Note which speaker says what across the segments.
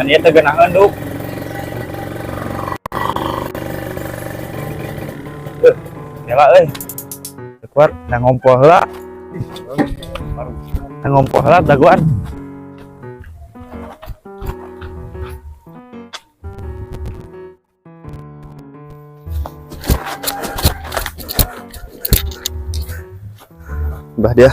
Speaker 1: Ngan ieu teu geunaheun, Duk. Nyala euy. Keluar, nah ngompol heula. Nah ngompol heula dagoan. Bah dia.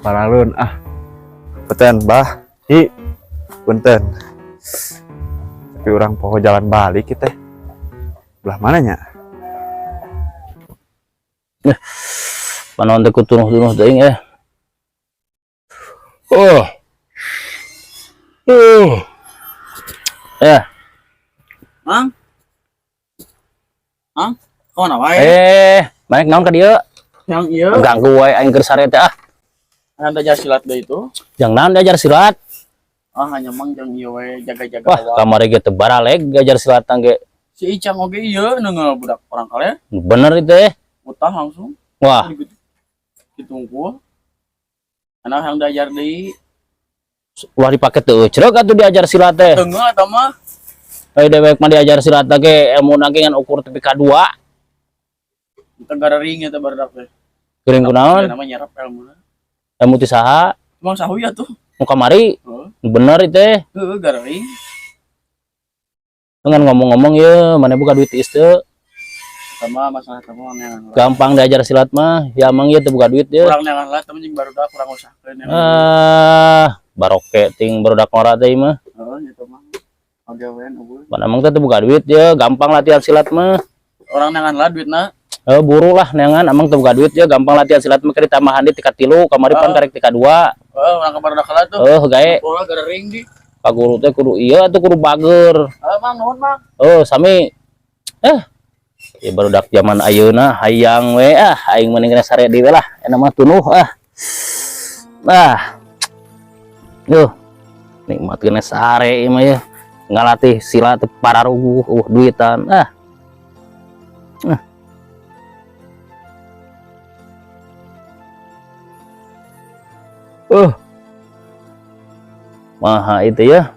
Speaker 1: Paralun ah. Punten, Bah. Hi. Punten. Tapi urang poho jalan balik kita. Belah mana nya?
Speaker 2: Panon teh ku tunuh-tunuh teuing eh. Oh. Oh. Eh,
Speaker 3: Mang? Mang? Kemana wae?
Speaker 2: Eh, balik naon ka dieu?
Speaker 3: Yang iya.
Speaker 2: Ganggu wae aing keur sare teh ah.
Speaker 3: Anda ajar silat deh itu.
Speaker 2: Jang naon diajar silat?
Speaker 3: Ah, hanya mang jang iya we jaga-jaga
Speaker 2: Wah,
Speaker 3: awak.
Speaker 2: kamari ge teu baraleg diajar silat ge.
Speaker 3: Si Icang oge iya neunggeul budak orang kale.
Speaker 2: Bener itu eh.
Speaker 3: Utah langsung.
Speaker 2: Wah,
Speaker 3: Gitu. Ditunggu. Anak yang diajar deui.
Speaker 2: Ulah dipake teu eucreuk atuh diajar silat teh.
Speaker 3: Teunggeul eta mah.
Speaker 2: Ai dewek mah diajar silat ge ilmuna ge ngan ukur tepi ka 2.
Speaker 3: Tenggara ring eta barudak teh.
Speaker 2: Geuring kunaon?
Speaker 3: Nama nyerap ilmuna.
Speaker 2: Ilmu ti saha?
Speaker 3: Emang sahuya tuh.
Speaker 2: Nu kamari?
Speaker 3: Heeh.
Speaker 2: Bener itu teh.
Speaker 3: Heeh, gararing.
Speaker 2: Ngan ngomong-ngomong ye, mana buka duit tiis teu?
Speaker 3: Sama masalah teh mah neangan lah.
Speaker 2: Gampang diajar silat mah, ya emang ieu teu boga duit ye.
Speaker 3: Kurang neangan lah temen jeung barudak kurang usahkeun neangan.
Speaker 2: Ah, baroke ting barudak ngora teh mah.
Speaker 3: Heeh, nya teh mah. Oge we eueuh.
Speaker 2: Mana emang teh teu boga duit ye, gampang latihan silat mah.
Speaker 3: Orang neangan lah duitna.
Speaker 2: Eh, buru lah neangan, emang teu boga duit ye, gampang latihan silat mah keur ditambahan di tika 3, kamari pan karek tika 2.
Speaker 3: Heeh, urang ka barudak lah tuh.
Speaker 2: Eh, gae.
Speaker 3: Pola gararing di.
Speaker 2: Pak guru teh kudu ieu atuh kudu bager.
Speaker 3: Heeh, Mang, nuhun, Mang.
Speaker 2: Oh, sami. Ya barudak zaman ayeuna hayang we ah, aing mending kena sare deui lah. Enak mah tunuh ah. Ah. Duh. Nikmat kena sare ieu mah ya. Ngalatih silat pararuguh, duitan. Ah. Ah. Maha itu ya.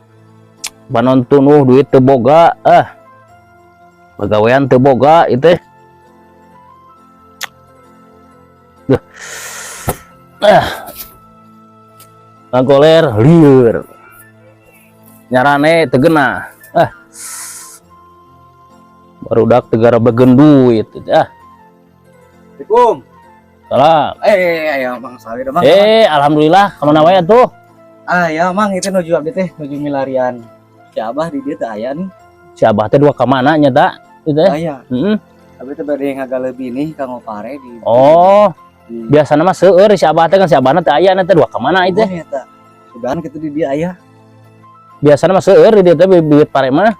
Speaker 2: Panon tunuh duit teu boga ah. Pagawean teu boga itu. Duh. Ah. Ngagoler lieur. Nyarane teu geunah. Ah. Barudak teu garabegen duit ah.
Speaker 4: Assalamualaikum.
Speaker 2: Salam.
Speaker 4: Ayo Mang Sawi Mang.
Speaker 2: Alhamdulillah kemana wae atuh?
Speaker 4: Ah, ya Mang, itu nuju abdi teh, nuju milarian. Si Abah di dieu teh aya nih.
Speaker 2: Si Abah teh dua ka mana nya ta? Itu teh.
Speaker 4: Aya.
Speaker 2: Heeh.
Speaker 4: Abdi teh bade ngagaleubi nih kanggo pare di.
Speaker 2: Oh,
Speaker 4: di
Speaker 2: biasana mah seueur si Abah teh kan si Abahna teh aya teh dua ka mana itu teh.
Speaker 4: Oh, eta. Sudahan kitu di dieu aya.
Speaker 2: Biasana mah seueur di dieu teh bibit pare mah.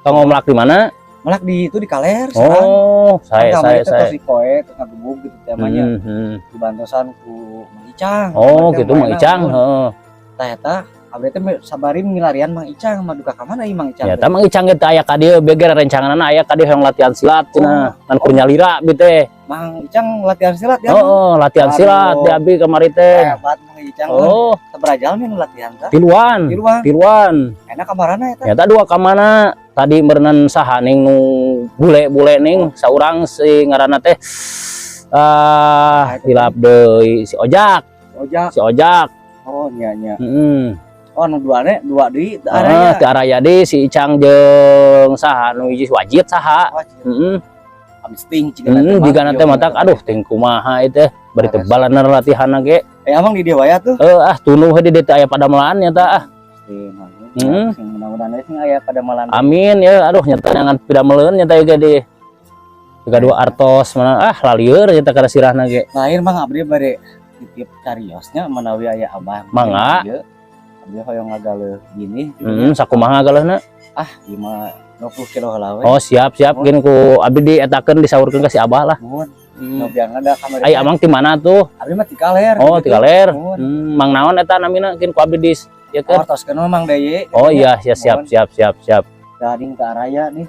Speaker 2: Kanggo melak di mana?
Speaker 4: Melak di itu di kaler sekarang.
Speaker 2: Oh,
Speaker 4: Kan kamari
Speaker 2: saya
Speaker 4: teh
Speaker 2: saya.
Speaker 4: tos dipoe, tos ngagebug gitu temanya. Dibantosan ku Mang Icang.
Speaker 2: Oh,
Speaker 4: Kamari teh
Speaker 2: gitu Mang
Speaker 4: mainan,
Speaker 2: Icang,
Speaker 4: mun.
Speaker 2: heeh.
Speaker 4: Tah eta abdi teh sabarin milarian Mang Icang mah duka ka mana ieu Mang Icang?
Speaker 2: Ya, tah Mang Icang ge teh aya ka dieu beger rencanganana aya ka dieu hoyong latihan silat cenah.
Speaker 4: Oh.
Speaker 2: Ngan kur nyalira abdi teh.
Speaker 4: Mang Icang latihan silat ya?
Speaker 2: Heeh, latihan
Speaker 4: Aduh.
Speaker 2: silat di abdi kamari teh.
Speaker 4: Hebat Mang Icang.
Speaker 2: Oh,
Speaker 4: Sabaraha jalmi nu latihan tah?
Speaker 2: Tiluan.
Speaker 4: Tiluan.
Speaker 2: Tiluan.
Speaker 4: Enak kamarana eta?
Speaker 2: Nyata dua ka mana? Tadi meureunan saha ning nu bule-bule ning saurang si ngaranna teh ah, hilap deui si Ojak.
Speaker 4: Ojak.
Speaker 2: Si Ojak.
Speaker 4: Oh, nya nya.
Speaker 2: Heeh.
Speaker 4: Oh, nu dua ne, dua deui teu
Speaker 2: Ah,
Speaker 4: araya.
Speaker 2: teu araya deui si Icang jeung saha nu hiji wajit saha.
Speaker 4: Wajit.
Speaker 2: Heeh.
Speaker 4: Abis ting cigana
Speaker 2: Heeh,
Speaker 4: teh,
Speaker 2: jigana
Speaker 4: Mang.
Speaker 2: teh matak aduh ting kumaha ieu teh bari teu balener latihanna ge.
Speaker 4: Emang di dieu wae tuh?
Speaker 2: Heuh, ah tunuh we di dieu teh aya padamelan nya tah ah.
Speaker 4: Heeh. Sing mudah-mudahan we sing aya padamelan.
Speaker 2: Amin ya, aduh nyata jangan pidameleun nyata ge di tiga dua artos mana ah lalieur nyata kada sirahna ge.
Speaker 4: Lain Mang abdi bade titip cariosnya manawi aya abah.
Speaker 2: Mangga.
Speaker 4: Ieu. Abdi hoyong ngagaleuh gini.
Speaker 2: Heeh, sakumaha galeuhna?
Speaker 4: Ah, ieu mah 20 kilo heula we.
Speaker 2: Oh, siap siap.
Speaker 4: Mohon.
Speaker 2: Gini ku abdi dietakeun disaurkeun ka si abah lah.
Speaker 4: Mohon. Nyobian ada kamari.
Speaker 2: Ai amang ti mana tuh?
Speaker 4: Abdi mah ti kaler.
Speaker 2: Oh,
Speaker 4: gitu.
Speaker 2: ti kaler.
Speaker 4: Muhun.
Speaker 2: Mang naon eta namina kin ku abdi dis ya kan?
Speaker 4: Oh, toskeun mah Mang Deye.
Speaker 2: Oh iya, siap siap
Speaker 4: Muhun.
Speaker 2: Siap siap siap.
Speaker 4: Gading ke araya nih.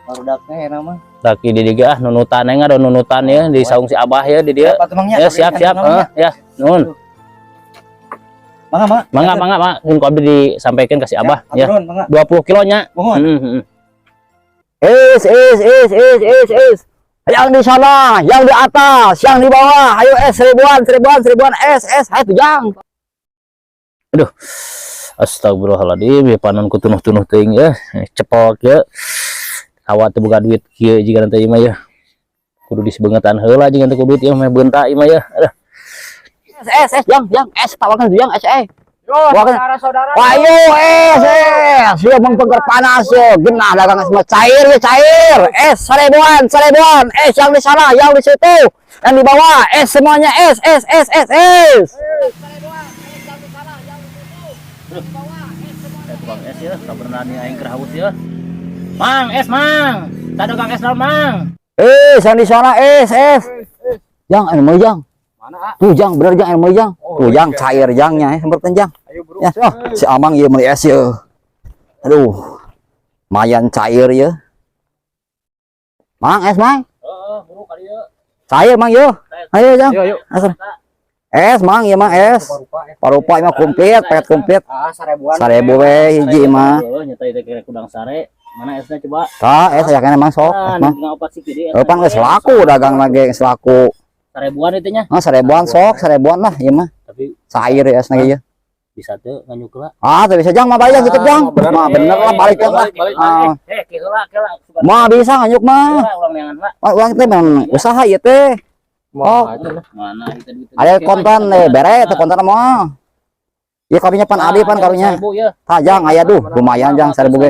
Speaker 4: Barudaknya enak mah.
Speaker 2: Laki di dieu ah nunutan aing ada nunutan ya di saung si Abah ya di dieu.
Speaker 4: Siap atuh, Mang, nya.
Speaker 2: Ya siap siap.
Speaker 4: Mangga,
Speaker 2: Eh, ya, nuhun.
Speaker 4: Mangga, mangga.
Speaker 2: Mangga mangga mangga kin ku abdi disampaikan ke si Abah
Speaker 4: Siap,
Speaker 2: ya.
Speaker 4: hatur nuhun, mangga.
Speaker 2: 20 kilo nya.
Speaker 4: Muhun.
Speaker 5: Es, es, es, es, es, es. Yang di sana, yang di atas, yang di bawah. Ayo es seribuan, seribuan, seribuan, es, es. Ayo tuh jang.
Speaker 2: Aduh. Astagfirullahaladzim, ya panon ku tunuh-tunuh teuing ya. Cepok ya. Hawa teu boga duit kieu jiga nanti ieu mah ya. Kudu disebengetan heula jeung teu ku duit ieu mah beunta ieu mah ya. Aduh.
Speaker 5: Es, es, es, jang, jang, es, tawarkan tuh jang, es, eh.
Speaker 3: Yo,
Speaker 5: Wah, kan-
Speaker 3: saudara-saudara.
Speaker 5: Wah, ayo es, es. Ya bang pengker panas ya. Genah dagang es mah cair ya cair. Es seribuan, seribuan. Es yang di sana, yang di situ, yang di bawah. Es semuanya es, es, es, es, es.
Speaker 2: Eh, tukang es ya, kabeneran aing keur haus ya. Mang, es mang. Tadi tukang es naon, Mang?
Speaker 5: Es yang di sana es, es. Jang, anu mau jang.
Speaker 3: Mana, ah?
Speaker 5: Tuh jang, bener jang, anu mau jang.
Speaker 3: Oh,
Speaker 5: Tuh jang,
Speaker 3: iya.
Speaker 5: cair jangnya, eh, semprotin jang.
Speaker 3: Ayo, bro.
Speaker 5: Ya, oh, si Amang ieu meuli es ya. Aduh. Lumayan cair ya. Mang, es mang.
Speaker 2: Heeh, buru kali ieu.
Speaker 5: Cair mang yo. Ayo jang.
Speaker 3: Ayo, ayo.
Speaker 5: Asal. Es mang, ieu mang es.
Speaker 4: Rupa-rupa es.
Speaker 5: Parupa mah komplit, paket komplit.
Speaker 4: Ah, sarebuan.
Speaker 5: 1.000 we hiji mah.
Speaker 2: Heeh, nyata itu kira kudang sare. Mana esnya coba?
Speaker 5: Tah, es aya keneh mang sok,
Speaker 2: Ah,
Speaker 5: es mah.
Speaker 2: tinggal opat sih gede.
Speaker 5: Oh, pan geus laku dagang lagi geus laku.
Speaker 2: Sarebuan itu nya.
Speaker 5: Ah, sarebuan sok, sarebuan lah ieu mah.
Speaker 2: Tapi
Speaker 5: Cair ya esna ge ieu.
Speaker 2: Bisa tuh nganyuk lah.
Speaker 5: Ah, teu bisa jang mah balik tutup jang.
Speaker 3: Bener.
Speaker 5: Mah bener lah balik jang lah.
Speaker 3: Balik, balik.
Speaker 5: Ah.
Speaker 2: Eh, ke heula, ke heula.
Speaker 5: Mah bisa nganyuk mah.
Speaker 2: Heula ulang neangan lah.
Speaker 5: Wah, urang teh memang usaha ieu teh. Oh.
Speaker 2: Mana itu duit?
Speaker 5: Ada konten deh, bere teh konten mah. Ieu karunya pan abi pan karunya.
Speaker 2: Ya.
Speaker 5: Tah jang aya duh, lumayan jang 1.000 ge.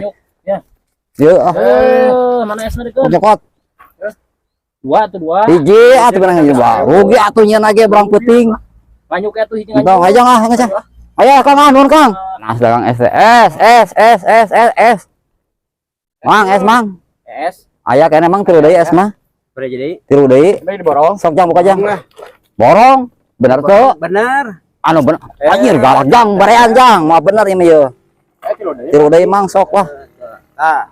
Speaker 5: Ieu ah,
Speaker 2: Eh, mana esna dikeun?
Speaker 5: nyokot.
Speaker 2: Dua tuh dua.
Speaker 5: Hiji atuh beunang hiji wah. Rugi atuh nyeun ge berang peuting.
Speaker 2: Nganyuk atuh hiji.
Speaker 5: Bang aja ah geus ah. Ayo Kang ah, nuhun Kang. Nah, dagang es teh. Es es es es es es. Mang es mang.
Speaker 4: Es.
Speaker 5: Aya kene mang tilu deui es mah.
Speaker 4: Boleh jadi.
Speaker 5: Tilu deui.
Speaker 3: Ini diborong.
Speaker 5: Sok jang buka jang. Borong. Bener tuh.
Speaker 4: Bener.
Speaker 5: Anu bener. Anjir galak jang, barean jang. Mah bener ini ye.
Speaker 3: Eh, kilo deui.
Speaker 5: Tilu deui mang sok wah.
Speaker 6: Nah,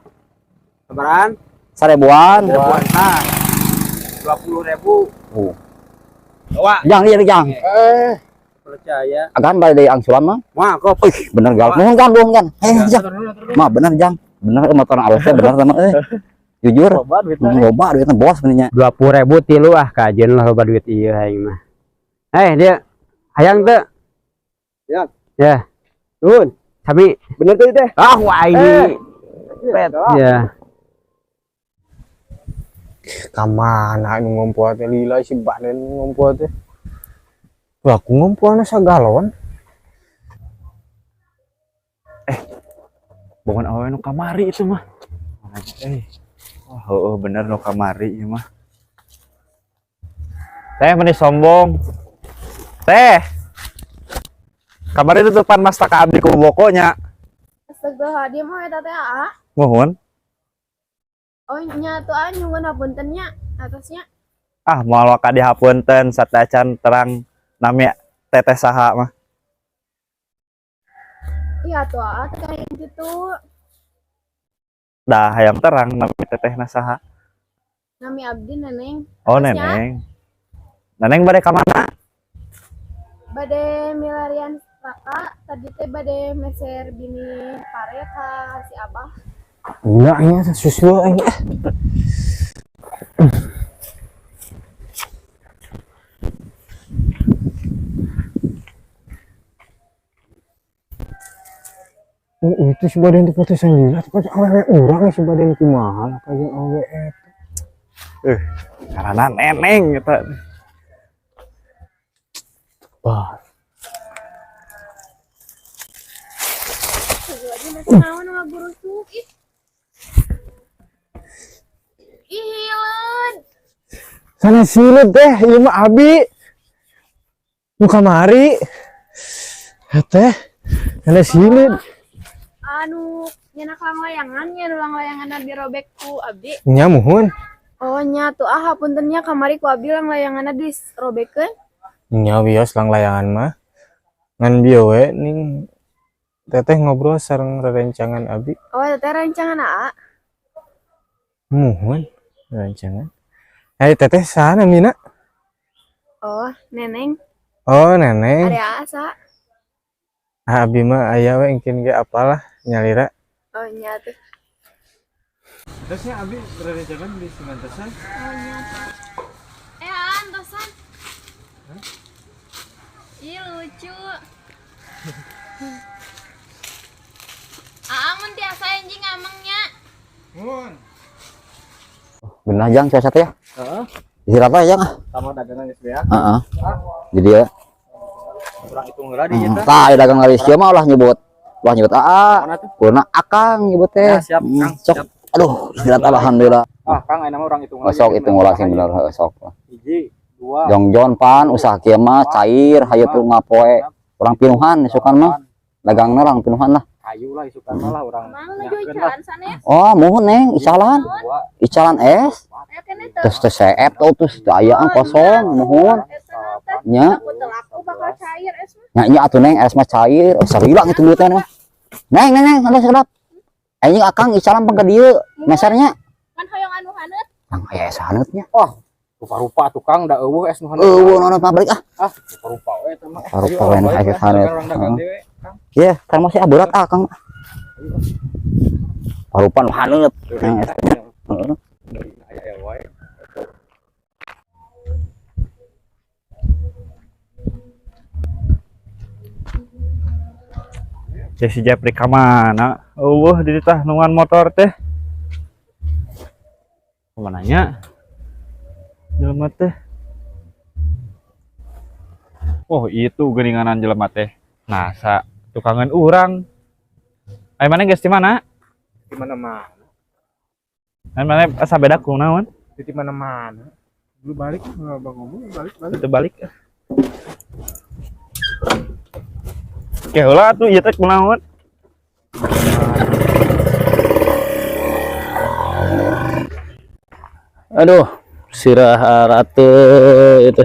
Speaker 6: lebaran,
Speaker 5: Sarebuan.
Speaker 6: nah, 20.000.
Speaker 5: Oh.
Speaker 6: Wah,
Speaker 5: Jang ieu jang.
Speaker 3: Eh,
Speaker 6: percaya.
Speaker 5: Agan balik deui angsulan mah.
Speaker 6: Wah, kok
Speaker 5: Ih, bener galak. Nuhun kan, nuhun kan. Eh, jang. Mah bener jang. Bener motor alus teh bener sama eh. Jujur.
Speaker 3: Loba duitna.
Speaker 5: Loba duitna bos benernya.
Speaker 6: 20.000 tilu ah kajen lah loba duit iya aing mah. Eh, dia hayang teu?
Speaker 3: Ya.
Speaker 6: Ya.
Speaker 3: Nuhun.
Speaker 6: Sami
Speaker 3: Bener tuh teh.
Speaker 6: ah wah ini. Ya.
Speaker 7: Kamana nu ngumpul teh lila si badan ngumpul teh. Lah aku ngumpulna sagalon.
Speaker 1: Bukan awewe nu kamari itu mah. Eh. Wah, heueuh bener nu kamari ieu mah. Teh meni sombong. Teh. Kamari tutupan mas ka abdi ku bokonya.
Speaker 8: Astagfirullahaladzim, oh eta teh aa.
Speaker 1: Muhun.
Speaker 8: Oh nya tuh aa nyuwun hapunten nya atasnya.
Speaker 1: Ah, moal waka dihapunten satacan terang nami teteh saha mah.
Speaker 8: Iya tuh aa teh kayak gitu.
Speaker 1: Dah hayang terang nami tetehna saha.
Speaker 8: Nami abdi Neneng.
Speaker 1: Oh,
Speaker 8: Atasnya.
Speaker 1: Neneng. Neneng bade ka mana?
Speaker 8: Bade milarian raka tadi teh bade meser bini pare ka si Abah.
Speaker 7: Gila nya susu aing. Ah. Oh, itu si badan teh putusan lila, tapi awewe urang si badan kumaha lah kayak awewe eta.
Speaker 1: Karena Neneng eta.
Speaker 7: Bah,
Speaker 8: Astagfirullahaladzim, masih naon ngagurusuk ih. Ih, hileud.
Speaker 7: Sana silut teh, ieu mah abi. Nu kamari. Teh, sana silut.
Speaker 8: Anu nyenak langlayangan nya nu langlayangan dirobek ku abdi.
Speaker 7: Nya muhun.
Speaker 8: Oh nya tuh ah, hapunten nya kamari ku abdi langlayanganna dirobekeun.
Speaker 7: Nya wios langlayangan mah. Ngan bieu we ning teteh ngobrol sareng rerencangan abi.
Speaker 8: Oh, teteh rencangan aa.
Speaker 7: Muhun rerencangan. Hey, teteh saha namina?
Speaker 8: Oh, Neneng.
Speaker 7: Oh, Neneng.
Speaker 8: Ari aa saha?
Speaker 7: Ah, abi mah aya we engkin ge apalah nyalira.
Speaker 8: Oh nya tuh.
Speaker 7: Terusnya abi rerencangan di singantosan.
Speaker 8: Oh nya. Eh, aa antosan. Ih, lucu. Aa mun tiasa enjing amengnya.
Speaker 7: Muhun.
Speaker 5: Bener jang cuaca teh ya.
Speaker 3: Heeh.
Speaker 5: Istirahat aja jang ah.
Speaker 3: Sama dagangan geus beak.
Speaker 5: Heeh. Jadi ya.
Speaker 3: Urang hitung heula di eta.
Speaker 5: Tah, aya dagang lari sia mah ulah nyebut. Ulah nyebut aa.
Speaker 3: Mana tuh?
Speaker 5: Kuna akang nyebut teh.
Speaker 3: Ya, siap, Kang.
Speaker 5: Sok.
Speaker 3: Siap.
Speaker 5: Aduh, istirahat alhamdulillah.
Speaker 3: Ah, Kang, ayeuna mah urang hitung
Speaker 5: Oh, sok hitung ulah sing bener heuh sok.
Speaker 3: Hiji, dua,
Speaker 5: Jongjon pan usaha kieu mah cair hayu tuh ngapoe. Urang pinuhan isukan mah. Dagangna urang pinuhan lah.
Speaker 3: Hayu lah isukan mah lah urang.
Speaker 8: Mang nuju
Speaker 3: nyakeun lah.
Speaker 8: icalan sanes.
Speaker 5: Oh, muhun Neng, icalan.
Speaker 3: Dua,
Speaker 5: Icalan es.
Speaker 8: Aya keneh teu.
Speaker 5: Terus teh seep tau terus teu ayaan kosong muhun.
Speaker 8: Eta
Speaker 5: Nya,
Speaker 8: aku teu laku bakal cair es mah.
Speaker 5: nya nya atuh Neng, es mah cair. Oh, salila itu duitnya mah. Neng, Neng, Neng, ada sekedap. Anjing akang icalan pang ka dieu mesernya.
Speaker 8: Kan hoyong anu haneut.
Speaker 5: Kang aya es haneutnya.
Speaker 3: Rupa-rupa tukang da euweuh es nu haneut.
Speaker 5: Eueuh naon pabrik ah.
Speaker 3: Ah, rupa-rupa we eta mah.
Speaker 5: Rupa-rupa we nu es haneut.
Speaker 3: Urang dagang dewe, Kang.
Speaker 5: Iya, kan masih ah berat ah Kang. Parupan nu haneut. Neng, es. Heeh.
Speaker 3: Aya wae.
Speaker 1: Ya si Jepri ka mana? Eueuh di tah nungan motor teh. Kumaha nya? Jelema teh. Oh, itu geuninganan jelema teh. Nah, sa tukangan urang. Ayo mana geus di mana?
Speaker 7: Di mana-mana.
Speaker 1: Ayo mana asa beda kunaon?
Speaker 7: Di mana-mana. Lu balik, bang ngomong balik balik.
Speaker 1: Itu balik. Oke, heula atuh ieu teh kunaon?
Speaker 2: Aduh, sirah rate itu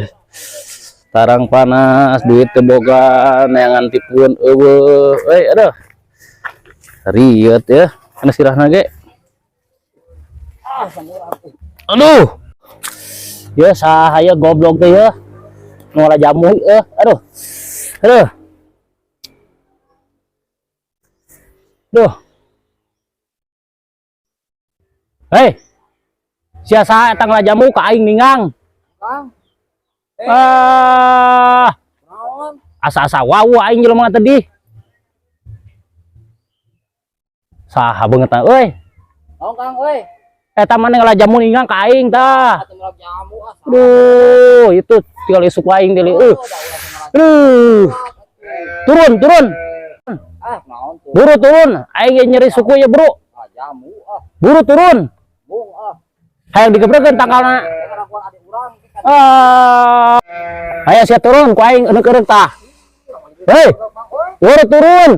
Speaker 2: tarang panas, duit teu boga, neangan tipuan euweuh. Euy, aduh. Riet ya, kana sirahna ge. Aduh. Ya sahaya goblok teh ya. Nu jamu eh, aduh. Aduh. Duh. Hei. Sia saha eta ngalajamu ka aing ningang?
Speaker 4: Kang.
Speaker 2: Ah.
Speaker 4: Naon?
Speaker 2: Asa-asa wau aing jelema tadi. Saha beungeut euy.
Speaker 4: Naon Kang euy?
Speaker 2: Eta maneh ngalajamu ningang ka aing tah.
Speaker 4: Atuh jamu ah.
Speaker 2: Aduh, itu tinggal isuk aing deui. Aduh. Turun, turun.
Speaker 4: Ah, naon tuh?
Speaker 2: Buru turun. Aing ge nyeri suku ya, Bro.
Speaker 4: Ah, jamu ah.
Speaker 2: Buru turun.
Speaker 4: Bung ah.
Speaker 2: Hayang digebrekeun tangkalna.
Speaker 4: Kelakuan adik urang
Speaker 2: Ah. Ayo sia turun ku aing euneuk-eureuk tah. Hei. Buru turun.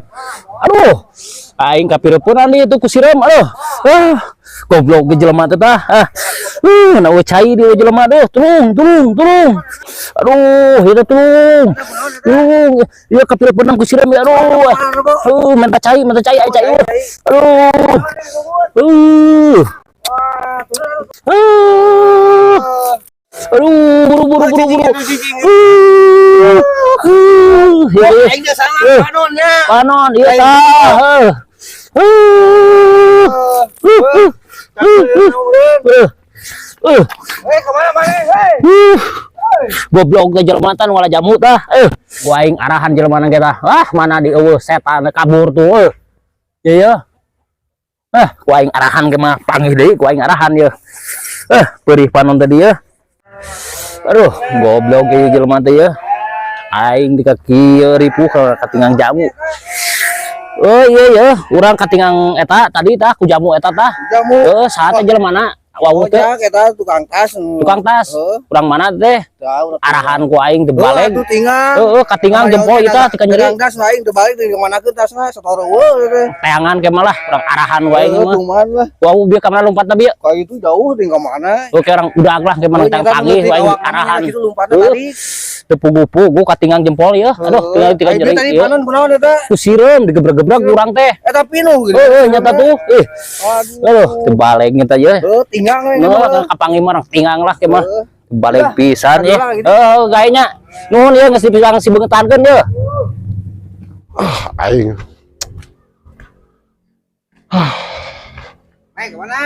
Speaker 2: Aduh. Aing kapireupeun itu ku sireum. Aduh. Ah. Goblok ge jelema teh tah. Ah. Na eueuh cai di jelema duh. Tulung, tulung, tulung. Aduh, ieu tulung. Tulung. Ieu kapireupeun ku sireum ya aduh. Minta cai, minta cai, ai cai. Aduh. Aduh, buru buru buru buru. Ya,
Speaker 4: Aing geus salah panonnya.
Speaker 2: Panon, iya tah.
Speaker 4: Eh, kemana mana? Hei.
Speaker 2: Goblok ge jelema tah nu jamu tah. Gua aing arahan jelema ge tah. Ah, mana di eueuh setan kabur tuh. Iya ya. Ku aing arahan ge mah panggih deui ku aing arahan ye. Perih panon tadi ya. Aduh, goblok ieu jelema teh ya. Aing di kaki ripuh katingang jamu. Oh iya ya, urang katingang eta tadi tah ku jamu eta tah.
Speaker 4: Jamu.
Speaker 2: Saha teh jelemana? Wawuh teh.
Speaker 4: Ojak eta tukang tas.
Speaker 2: Tukang tas.
Speaker 4: Heeh.
Speaker 2: Urang mana teh?
Speaker 4: Tahu.
Speaker 2: Arahan ku aing teu balik.
Speaker 4: Tuh tinggal.
Speaker 2: Heeh, katingang jempol ieu tah tika nyeri.
Speaker 4: Tukang tas aing teu balik di manakeun tasna sator eueuh teh.
Speaker 2: Teangan ke malah urang arahan wae
Speaker 4: Heuh,
Speaker 2: mah.
Speaker 4: kumaha lah.
Speaker 2: Wawuh bieu ka mana lompatna bieu?
Speaker 4: Kayak itu jauh tinggal mana?
Speaker 2: Oke, orang udah lah ke mana tang panggih wae arahan.
Speaker 4: Gitu lompatna
Speaker 2: Heuh.
Speaker 4: tadi.
Speaker 2: Teu pugu-pugu katingang jempol ieu. Aduh, tinggal tika
Speaker 4: Aing
Speaker 2: nyeri
Speaker 4: tadi
Speaker 2: ieu.
Speaker 4: panon kunaon eta?
Speaker 2: Ku sireum digebreg-gebreg urang teh.
Speaker 4: Eta pinuh gitu.
Speaker 2: Heuh, nyata tuh. Ih,
Speaker 4: Aduh.
Speaker 2: aduh, teu balik nyata ye.
Speaker 4: Heuh, tinggal we.
Speaker 2: Nah, kapanggih mah orang tinggang lah ke mah.
Speaker 4: Heuh.
Speaker 2: Balik pisan ye.
Speaker 4: Lah, gitu.
Speaker 2: Heuh, gayanya. Nuhun ye geus dibilang si beungetankeun ye.
Speaker 9: Aing.
Speaker 4: Naik kemana?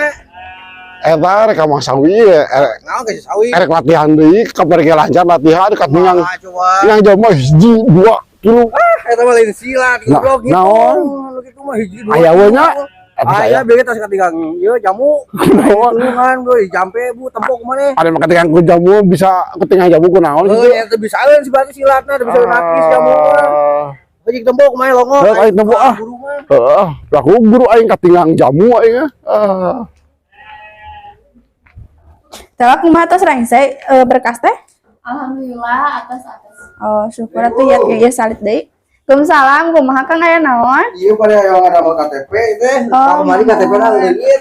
Speaker 9: Eta rek ka Mang Sawi ye, erek
Speaker 4: Naon ke Sawi?
Speaker 9: erek latihan deui, kamari ge lancar latihan katingang
Speaker 4: Ah, coba.
Speaker 9: yang jauh hiji, dua, tilu.
Speaker 4: Ah, eta mah lain silat,
Speaker 9: Nah,
Speaker 4: goblok gitu.
Speaker 9: naon?
Speaker 4: Nu kitu mah hiji dua.
Speaker 9: Aya we nya. Eta
Speaker 4: Aya
Speaker 9: saya.
Speaker 4: bieu tas katingang ieu jamu.
Speaker 9: Naon?
Speaker 4: Tulungan gue jampe bu tempok maneh.
Speaker 9: Ada mah ketingang ku jamu bisa ketingang jamu ku naon
Speaker 4: Heuh,
Speaker 9: gitu.
Speaker 4: eta bisaeun si berarti silatna teu bisa nakis jamu mah. Heuh, tempok maneh longo.
Speaker 9: Heuh, aing tempok, ah.
Speaker 4: Guru mah.
Speaker 9: Heeh, lah ku guru aing katingang jamu aing. Ah.
Speaker 10: Tewak kumaha tos rengse berkas teh?
Speaker 8: Alhamdulillah atas atas.
Speaker 10: Oh, syukur atuh ya ya salit deui. Waalaikumsalam, kumaha Kang, aya naon?
Speaker 4: Iya pada yang ada mau KTP teh.
Speaker 10: Oh,
Speaker 4: Kamari KTP na leungit.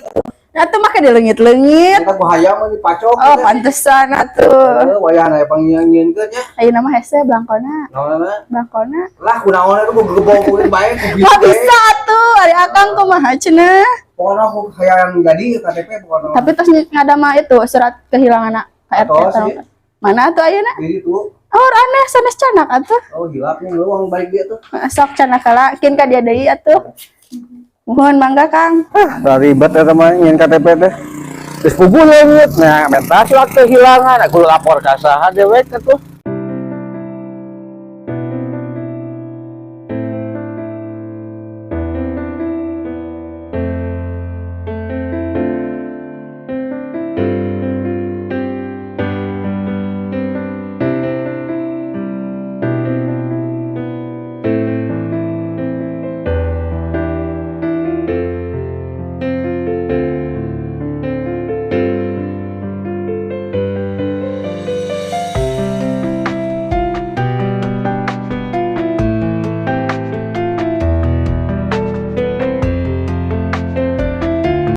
Speaker 10: Nah, tuh make dileungit-leungit.
Speaker 4: Eta bahaya mah dipacok.
Speaker 10: Oh, pantesan atuh.
Speaker 4: Heuh, wayahna aya pangyieun-nyieunkeun nya.
Speaker 10: Ayeuna mah hese blangkona,
Speaker 4: Naonna?
Speaker 10: blangkona.
Speaker 4: Lah kunaon eta gua gebong kulit bae ku
Speaker 10: Mah bisa atuh, ari Akang kumaha cenah?
Speaker 4: Pokoknya aku hayang jadi KTP pokoknya.
Speaker 10: Tapi tos ngadama itu surat kehilangan KRT
Speaker 4: Tos,
Speaker 10: atau
Speaker 4: iya.
Speaker 10: mana atuh ayeuna?
Speaker 4: Jadi tuh,
Speaker 10: Oh, aneh sanes canak atuh.
Speaker 4: oh hilap nih uang balik dia tuh.
Speaker 10: Sok canak heula, kin ka dia deui atuh. Mohon mangga, Kang.
Speaker 6: Ribet eta mah ingin KTP teh. Geus puguh leungit. Nah, meta surat kehilangan aku lapor ka saha dewek atuh.